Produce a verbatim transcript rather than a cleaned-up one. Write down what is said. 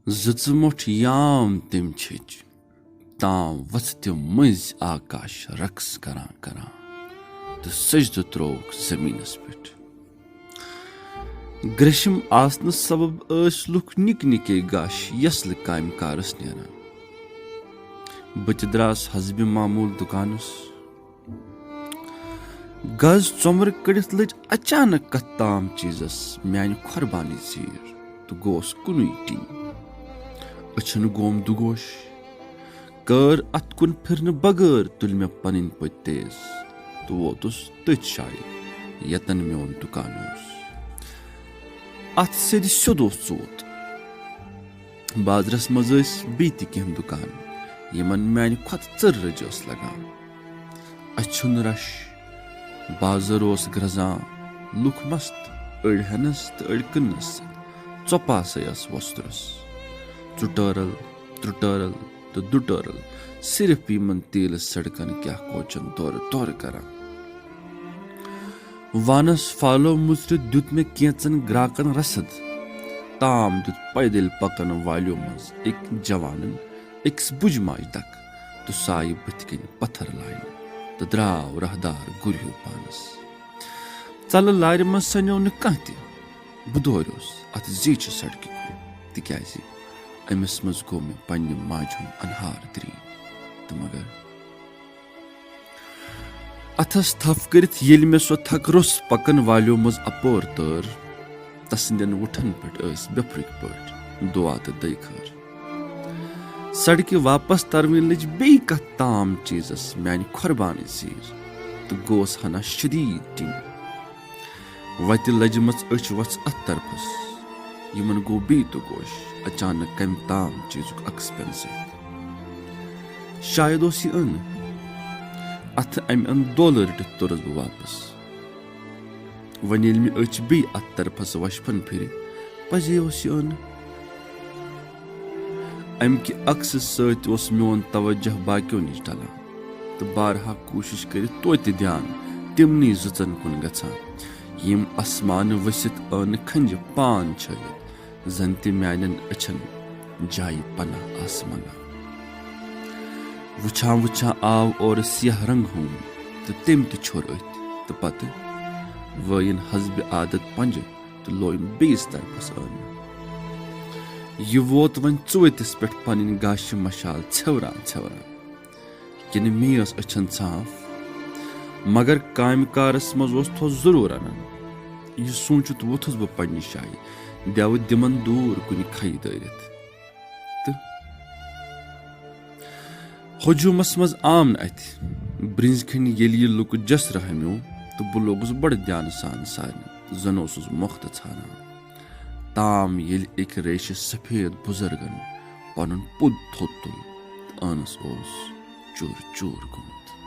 زٕژٕ مۄٹھ یام تٔمۍ چھٔچ، تام وۄتھٕ تِم مٔنٛزۍ آکاش رقص کران کران تہٕ سجدٕ ترٛووُکھ زٔمیٖنس پٮ۪ٹھ۔ گریشم آسنہٕ سبب ٲسۍ لُکھ نِکۍ نِکے گاش یسلہٕ کامہِ کارس نیران۔ بہٕ تہِ دراس حسبِ معموٗل دُکانس۔ گز ژۄمرٕ کٔڑِتھ لٔج اچانک کتھ تام چیٖزس میانہِ قۄربانی زیٖر تہٕ گوس کُنُے ٹِنۍ۔ أچھن گوم دُگوش۔ کٔر اتھ کُن پھِرنہٕ بغٲر تُلۍ مےٚ پنٕنۍ پٔتۍ تیز تہٕ ووتُس تٔتھۍ جایہِ ییٚتٮ۪ن میون دُکان اوس۔ اتھ سیٚدِ سیوٚد اوس ژوٗت۔ بازرس منٛز ٲسۍ بیٚیہِ تہِ کینٛہہ دُکان، یِمن میانہِ کھۄتہٕ ژٔر رٔج ٲس لگان۔ اَسہِ چھُنہٕ رش۔ بازر اوس گرٛزان، لُکھ مست، أڑۍ ہٮ۪نس تہٕ أڑۍ کٕننس سۭتۍ۔ ژۄپاسے ٲس وۄسترس۔ ژُٹٲرل، ترُٹٲرل تہٕ دُٹٲرل، صرف یِمن تیٖلہٕ سڑکن کیٛاہ کوچن دورٕ دورٕ کران۔ وانس فالو مُژرِتھ دیُت مےٚ کینژن گراکن رسد۔ تام دیُت پیدل پکن والیو منٛز أکۍ جوانن أکِس بُجہِ ماجہِ دکہٕ تہٕ سایہِ بٕتھِ کنہِ پتھر لاینہٕ تہٕ دراو راہدار گُرۍ ہیوٗ پانس۔ ژلہٕ لارِ منٛز سنیو نہٕ کانٛہہ تہِ۔ بہٕ دوریوس اتھ زیچھِ سڑکہِ کُن، تِکیازِ أمِس منٛز گوٚو مےٚ پننہِ ماجہِ ہُنٛد انہار درین۔ تہٕ مگر اتھس تھپھ کٔرِتھ ییٚلہِ مےٚ سۄ تھکھ روٚس پکن والیو منٛز اپور تٲر، تسٕندٮ۪ن وُٹھن پٮ۪ٹھ ٲسۍ بیفرٕکۍ پٲٹھۍ دُعا تہٕ دٔے خٲر۔ سڑکہِ واپس تروٕنۍ لٔج بیٚیہِ کتھ تام چیٖزس میانہِ قۄربانی زیٖر تہٕ گوس ہنا شدیٖد ٹِنۍ۔ وتہِ لجمژ أچھ وژھ اتھ طرفس۔ یِمن گوٚو بیٚیہِ تہِ گوش، اچانک کمہِ تام چیٖزُک عکس پٮ۪نہٕ سۭتۍ۔ شاید اوس یہِ ٲنہٕ۔ اتھٕ امہِ اندٕ دولہٕ رٔٹِتھ توٚرُس بہٕ واپس۔ وۄنۍ ییٚلہِ مےٚ أچھ بیٚیہِ اتھ طرفس وشفن پھِرِ، پزے اوس یہِ ٲنہٕ۔ امہِ کہِ عکسہٕ سۭتۍ اوس میون توجہ باقیو نِش ڈلان، تہٕ بارہا کوٗشش کٔرِتھ توتہِ دھیان تِمنٕے زٕژن کُن گژھان، یِم اسمانہٕ ؤسِتھ ٲنہٕ کھنجہِ پان چھٲوِتھ زن تہِ میانٮ۪ن أچھن جایہِ پناہ آسہٕ منگان۔ وٕچھان وٕچھان آو اورٕ سیاہ رنگ ہوٗن تہٕ تٔمۍ تہِ چھوٚر أتھۍ، تہٕ پتہٕ وٲیِن حسبِ عادت پنجہِ تہٕ لویُن بیٚیِس طرفس ٲنہٕ۔ یہِ ووت وۄنۍ ژوٗتِس پٮ۪ٹھ پنٕنۍ گاشہِ مشال ژھٮ۪وران ژھٮ۪وران۔ کِنہٕ مے ٲس أچھن ژھانٛف؟ مگر کامہِ کارس منٛز اوس تھوٚس ضروٗر انان۔ یہِ سوٗنچِتھ ووٚتھُس بہٕ پننہِ جایہِ، دٮ۪وٕ دِمن دوٗر کُنہِ کھیہِ دٲرِتھ۔ تہٕ ہجوٗمس منٛز آم نہٕ اتھِ۔ برٛنٛزِ کھنہِ ییٚلہِ یہِ لُکہٕ جسرٕ ہمیوو، تہٕ بہٕ لوگُس بڑٕ دیانہٕ سان سارنہِ، زن اوسُس مۄختہٕ ژھانان۔ تام ییٚلہِ أکۍ ریشہِ سفید بُزرگن پنُن پُد تھوٚد تُل تہٕ ٲنس اوس چوٗر چوٗر گوٚمُت۔